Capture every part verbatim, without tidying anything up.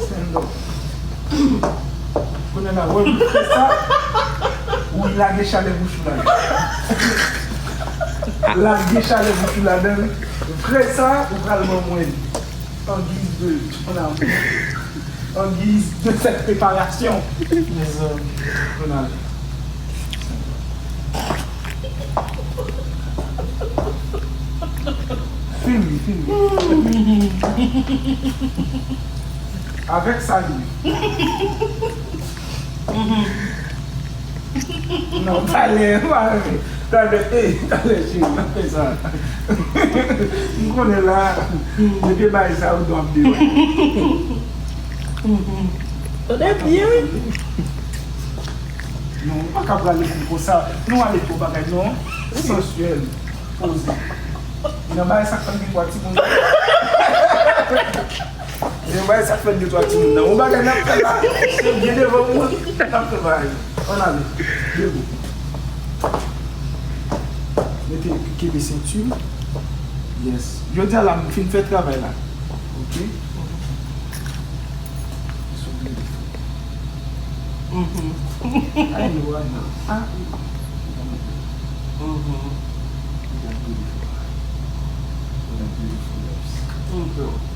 Sendo. Kounye a la, wè, ou fè sa, ou lage chalè bouch ou la. Lage chalè bouch ou ladan. Vre sa, ou pral ban mwen. En guise de, en guise de cette préparation. Mezanmi. Ronald. Fini, fini. Avèk sa li. Non, talè, talè, eh, talè, cheri, pa fè sa. M konnen la, depi bay sa, ou dwe ap dewa. Tande byen, wi. Non, ou pa ka prale kou konsa. Nou ale pou bagay, non. Sansyèl, poze. Nan bagay sa k fè m gen twa timoun. Gen bagay sa k fè m gen twa timoun nan. Yon bagay n ap fè la, se byen devan mwen, n ap fè bagay. Ann ale. Debout. Mete, kenbe senti. Yes. Jodi a la, m fin fè travay la. Ok? It's so beautiful. Mm-hmm. I know, I know. Ah, mm-hmm. With that beautiful eyes. With that beautiful lips. Mm-hmm.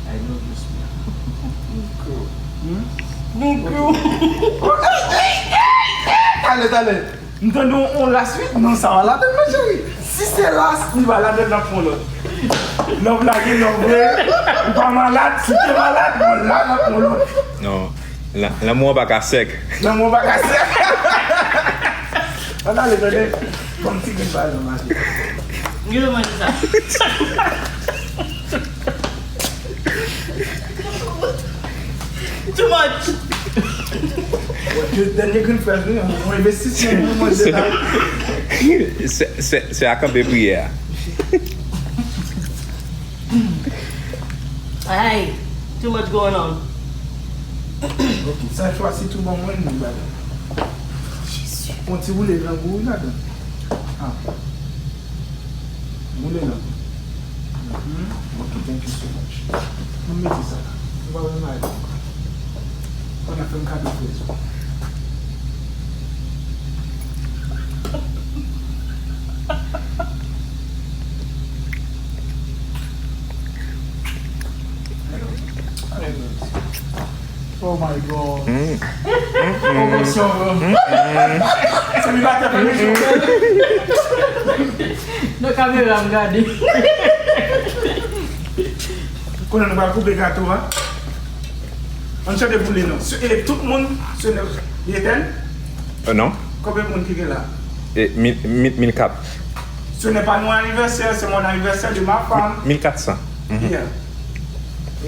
I know you smell. Mm-hmm. Hmm? Mm-hmm. Talè, talè. M tande yon, yon las, wi. Non, sa va ladan, mon cheri. Si se las, li va ladan, n ap pran lòt. Lòv la gen lòv vre. Ou pa malad, si w te malad, bon, la, n ap pran lòt. Non. La, lanmou an pa ka sèk. Lanmou an pa ka sèk. Ann ale, tande. Bon, ti grenn pa nan mache. Yo manje sa. Too much. Dènye grenn frèz, wi, yon envestisman pou manje la. Se, se, se a kanpe priyè a. Ay, too much going on. Ok, sa chwa si tou bon mwen, nou bagay. Jezi. Yon ti woule grangou ladan. Ah. Woule la. Mhm. Ok, thank you so much. Mwen mete sa la. Mwen pa wè mal. Kounye a fè m kado frèz ou. Oh my God. Mm. Pwomosyon, bro. Selibatè fè mechan. Nan kamera, m gade. Kounye a nou pral koupe gato a. Ann chante pou li non. Se, e, tout moun, se ne, li etèn? Euh, non. Konbyen moun ki gen la? E, mil, mil, mil kat. Ce n'est pas mon anniversaire, c'est mon anniversaire de ma femme. Mil kat san. Mhm. Yeah. E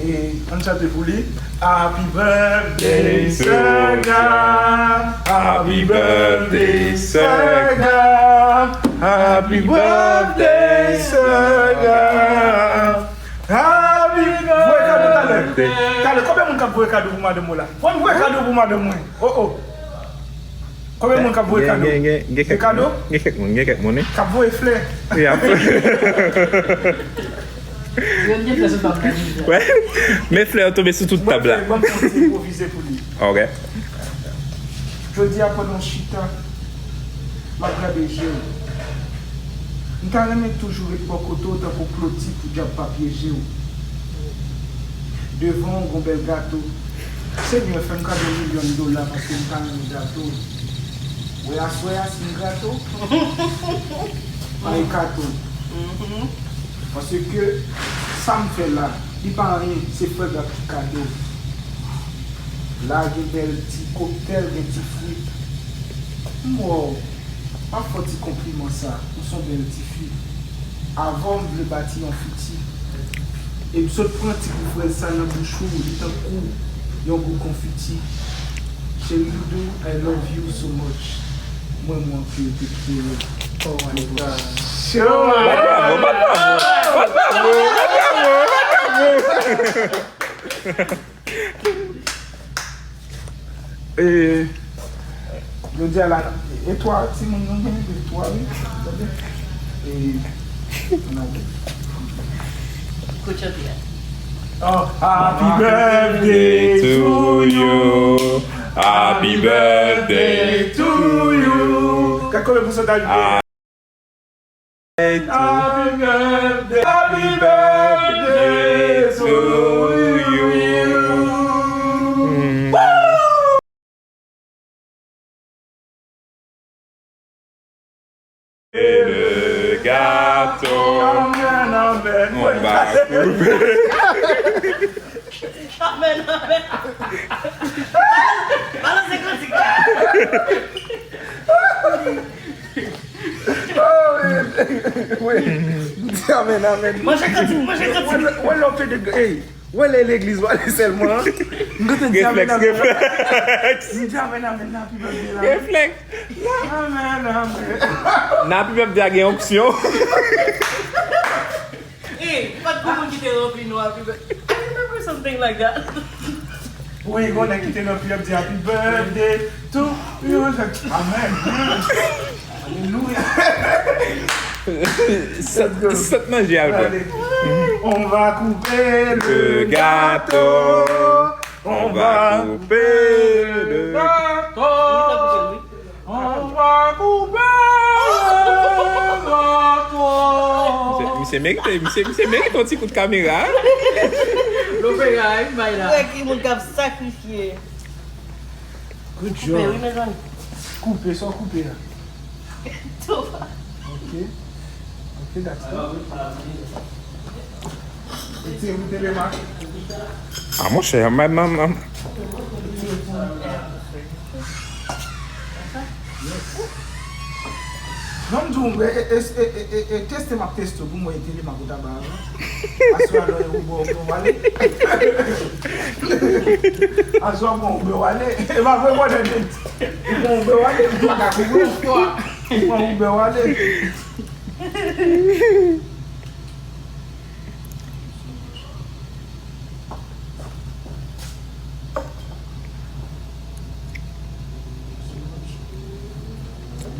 ann chante pou li. Happy birthday, Serga. Happy birthday, Serga. Happy birthday, Serga. Happy birthday. Voye kado talè. Talè, konbyen moun k ap voye kado pou madanm ou la? Fò n voye kado pou madanm mwen. Oh, oh. Konbyen moun k ap voye kado? Gen, gen, gen, gen kèk moun. Gen kado? Gen kèk moun, gen kèk moun, wi. K ap voye flè. Wi, ap. Yo, gen flè sou tab la deja. Wè. Men flè yo tonbe sou tout tab la. Mwen fè, mwen fè yon ti enpwovize pou li. Ok. Jodi a, pandan w chita, m ap gade je w. M ta renmen toujou ret bò kote w tankou kloti pou dyab pa pyeje w. Devan w, gon bèl gato. Senyè, fè m kado milyon dola paske m ta renmen gato. Wè aswè a, si m gato, m ay gato. Paske sa m fè la, li pa anyen, se frè Gab ki kado. La gen bèl ti koktèl, gen ti fwi. M wè w. M ap fè w ti konpliman sa, ou s on bèl tifi. Avè w m vle bati yon fiti. E m sot pran ti gou frèz sa nan bouch ou, li tankou yon gou konfiti. Cheri doudou, I love you so much. Mwen manke te kite w. Oh my God. Bravo, bravo, bravo, bravo, bravo. E, jodi a la, e twa timoun nou gen, e twa, wi. Tande? E, ann ale. Kout chante a. Oh, happy birthday to you. Happy birthday to you. Gad konbyen pousantaj li ye. Happy birthday, happy birthday to you. Woo! Et le gâteau. Amen, amen. On va couper. Amen, amen. Balans, balans kantik la. Oh, wi. M di amen, amen. Manje kantik, manje kantik. Wè, wè, lè w fè de, hey, wè lè legliz pale sèlman. M kontan di amen, amen. Refleks, refleks. M di amen, amen, nan pi bèl de la. Refleks. Amen, amen. Nan pi bèl de a gen onksyon. Hey, pa t gon moun ki te ranpli nou happy birthday. I remember something like that. Wi, gon nèg ki te ranpli ap di happy birthday to you. Amen. Alelouya. Sot, sot manje a, bro. Allez. On va couper le gâteau. On va couper le gâteau. Anba koupè. Misye, misye merite, misye, misye merite yon ti kout kamera. Lopera, wi, bay la. Wè ki moun k ap sakrifye. Good job. Koupe, wi, mezanmi. Koupe, sa w koupe a. Tou. Ok. Ok, that's good. Etire pou Telemaque. Ah, monchè, m, m, m, m. Non, m di w, e, e, teste m ap teste w pou m wè Telemaque ou ta ba a, non. Aswè a, non, e Uber, Uber w ale. Aswè a, bon, Uber w ale. E pa vre, mwen, ou pran Uber w ale, m pa ka kouvri w. Ou pran Uber w ale.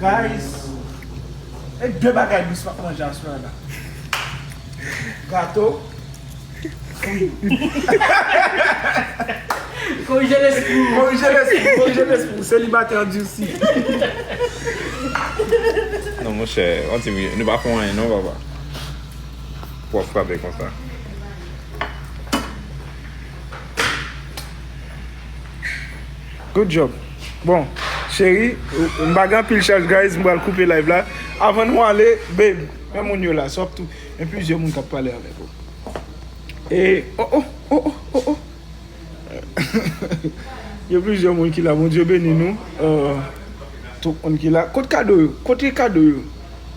Guys, e de bagay Luis p ap manje aswè a la. Gato, Korije lespri w. Korije lespri w, korije lespri w. Selibatè andisi. Non, monchè, on ti minit. Nou pa fè anyen, non, papa. Pou w ap frape konsa. Good job. Bon, cheri, m pa gen anpil chaj, guys, m pral koupe live la. Avan nou ale, babe, men moun yo la, sa w ap tou. Gen plizyè moun k ap pale avèk ou. E, oh, oh, oh, oh, oh, oh. Gen plizyè moun ki la, Bondye beni nou. Euh, tout moun ki la. Kot kado yo? Kote kado yo?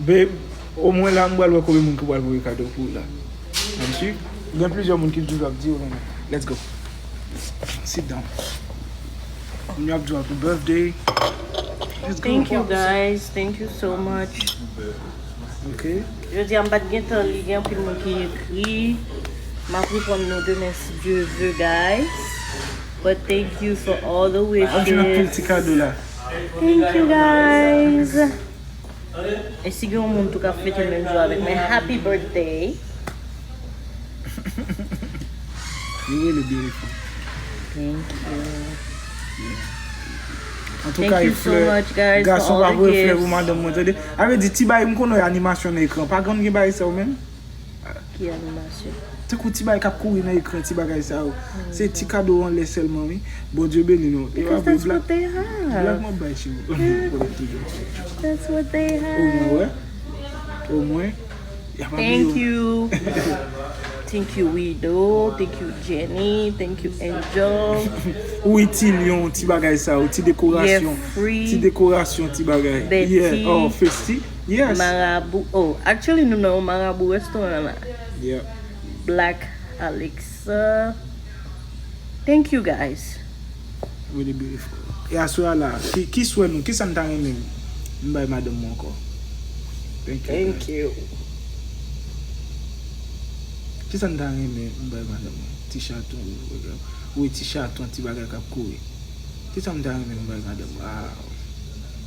Babe, omwen la, m pral wè konbyen moun ki pral voye kado pou ou la. Mwen swiv. Gen plizyè moun ki toujou ap di yo renmen. Let's go. Sit down. Moun yo ap di w happy birthday. Let's go. Thank you, guys. Thank you so much. Ok. Jodi a m pa t gen tan li, gen anpil moun ki ekri. M ap reponn nou demen si Dye ve, guys. But thank you for all the wishes. Ap jwenn anpil ti kado la. Thank you, guys. E si gen yon moun tou k ap fete menm jou avèk mwen, happy birthday. You really beautiful. Thank you. Antouka, e flè, gason pa voye flè pou madanm mwen, tande. A vle di, ti bagay, m konnen w animasyon nan ekran. Pa konn gen bagay sa yo menm? Ki animasyon? Tankou ti bagay k ap kouri nan ekran, ti bagay sa yo. Se ti kado anlè sèlman, wi. Bondye beni nou. E pa vre, blag, blag m ap bay, cheri. Konnen toujou. That's what they have. Omwen, wè. Omwen. Thank you. Thank you, Wido. Thank you, Jenny. Thank you, Angel. Ou itil yon ti bagay sa yo, ti dekorasyon. Ti dekorasyon, ti bagay. Betty. Yeah, oh, Festi. Yes. Marabou. Oh, actually, nou nan yon Marabou restaurant la. Yeah. Black Alexa. Thank you, guys. Really beautiful. E aswè a la, ki, ki swè nou, ki sa n ta renmen m bay madanm mwen ankò? Thank you, guys. Thank you. Ki sa n ta renmen m bay madanm mwen? Ti chaton, wi, ti chaton, ti bagay k ap kouri. Ki sa m ta renmen m bay madanm mwen? Ah.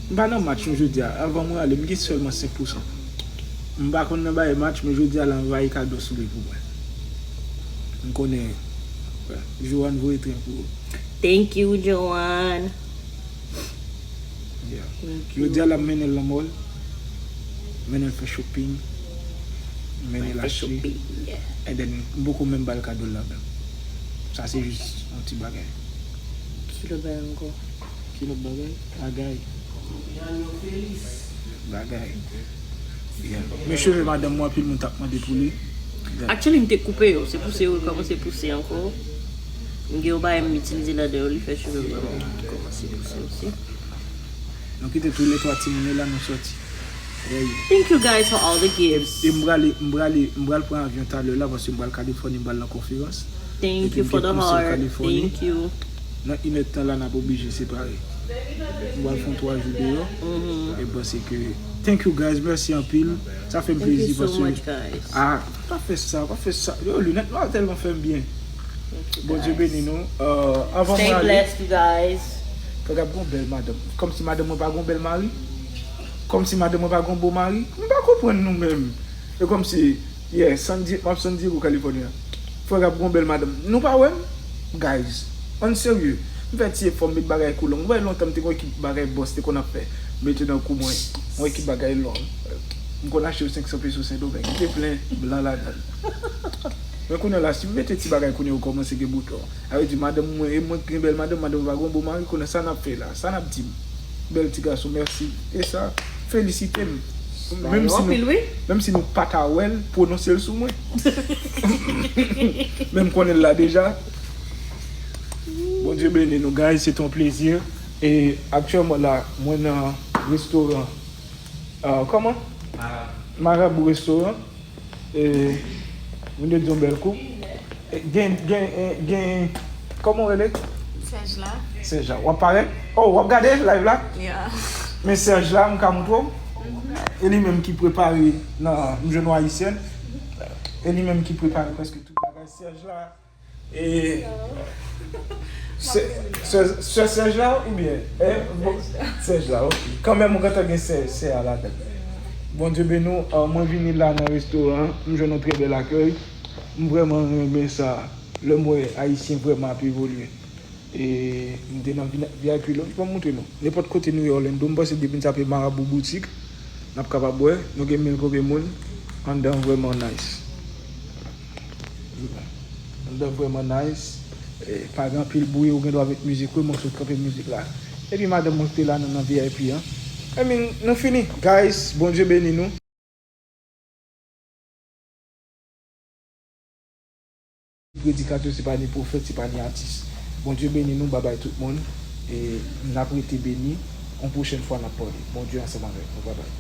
M pa nan match non jodi a. Avan mwen ale, m gen sèlman senk pousan. M pa konn nan bay match, men jodi a la anvayi kado sou li pou mwen. M konnen Joanne voye tren pou ou. Thank you, Joanne. Yeah. Thank you. Yo di a l ap mennen l nan mall, mennen l fè shopping, mennen l achte. Shopping, yeah. And then, m poko menm ba l kado l la menm. Sa se jis yon ti bagay. Ki lòt bagay ankò? Ki lòt bagay? Bagay. Bagay. Yeah. Men cheve madanm mwen, anpil moun t ap mande pou li. Yeah. Actually, m te koupe yo. Se pouse yo kòmanse pouse ankò. M gen yon bagay m itilize ladan yo, li fè cheve m kòmanse pouse osi. Nou kite tou le twa timoun yo la, nou sòti. Yeah, yeah. Thank you guys for all the gifts. E m prale, m prale, m pral pran avyon talè la, paske m pral Kalifòni, m pral nan konferans. Thank you for the heart. Epi m gen pouse Kalifòni. Thank you. Nan inèdtan la, n ap oblije separe. M pral fè yon twa jou deyò. Mhm. E m panse ke, thank you guys, mèsi anpil. Sa fè m plezi paske. Thank you so much, guys. Ah, pa fè sa, pa fè sa. Yo, linèt nwa tèlman fè m byen. Thank you, guys. Bondye beni nou. Euh, anvan mwen ale. Stay blessed, you guys. Frè Gab gon bèl madanm. Kòmsi madanm mwen pa gon bèl mari? Kòmsi madanm mwen pa gon bon mari? M pa konprann nou menm. E kòmsi, yeah, San Di-, m ap San Diego, California. Frè Gab gon bèl madanm. Nou pa wè m? Guys, ann serye. M fè ti efò, m met bagay kou long. Ou wè lontan m te gon ekip bagay bòs te konn ap fè. Mete nan kou mwen. Yon ekip bagay long. M konn achte yo senk san peso Sendomeng. M te plen blan ladan l. Men kounye a la, si m mete ti bagay kounye a, yo kòmanse gen bouton. Sa vle di, madanm mwen, e mwen ki gen bèl madanm, madanm mwen pa gen yon bon mari, konnen sa n ap fè la, sa n ap di m. Bèl ti gason, mèsi. E sa, felisite m. Menm si nou, menm si nou pa ta wè l, pwononse l sou mwen. Men m konnen l la deja. Bondye beni nou, guys, se te yon plezi. E aktyèlman la, mwen nan restoran, euh, kòman? Marabou. Marabou restoran. E, vin de di yon bèl kou. E, gen, gen, e, gen, kòman w rele? Serge la. Serge la. W ap parèt? Oh, w ap gade live la? Yeah. Men Serge la, m ka montre w. E li menm ki prepare nan, m jwenn yon ayisyèn. E li menm ki prepare prèske tout bagay. Serge la. E sè, sè, sè Serge la oubyen? Eh, bon, Serge la, ok. Kanmenm, ou gentan gen sè, sè a ladan. Bondye beni w. Ah, mwen vini la nan restoran an, m jwenn yon trè bèl akèy. M vrèman renmen sa. Lè m wè Ayisyen vrèman ap evolye. E m te nan vi-, V I P Lounge, ban m montre nou. Nenpòt kote nou ye Orlando, m panse depi n tape Marabou Boutique, n ap kapab wè, nou gen mil konbyen moun. Anndan an vrèman nice. Anndan vrèman nice. E, pa gen anpil bri, ou gen dwa met mizik, wi, mwen sot kanpe mizik la. Epi madanm mwen ki te la, nou nan V I P an. I mean, nou fini. Guys, Bondye beni nou. Predikatè, se pa ni pwofèt, se pa ni atis. Bondye beni nou, babay tout moun. E n ap rete beni. Yon pwochèn fwa n ap pale. Bondye ansanm avèk nou, babay.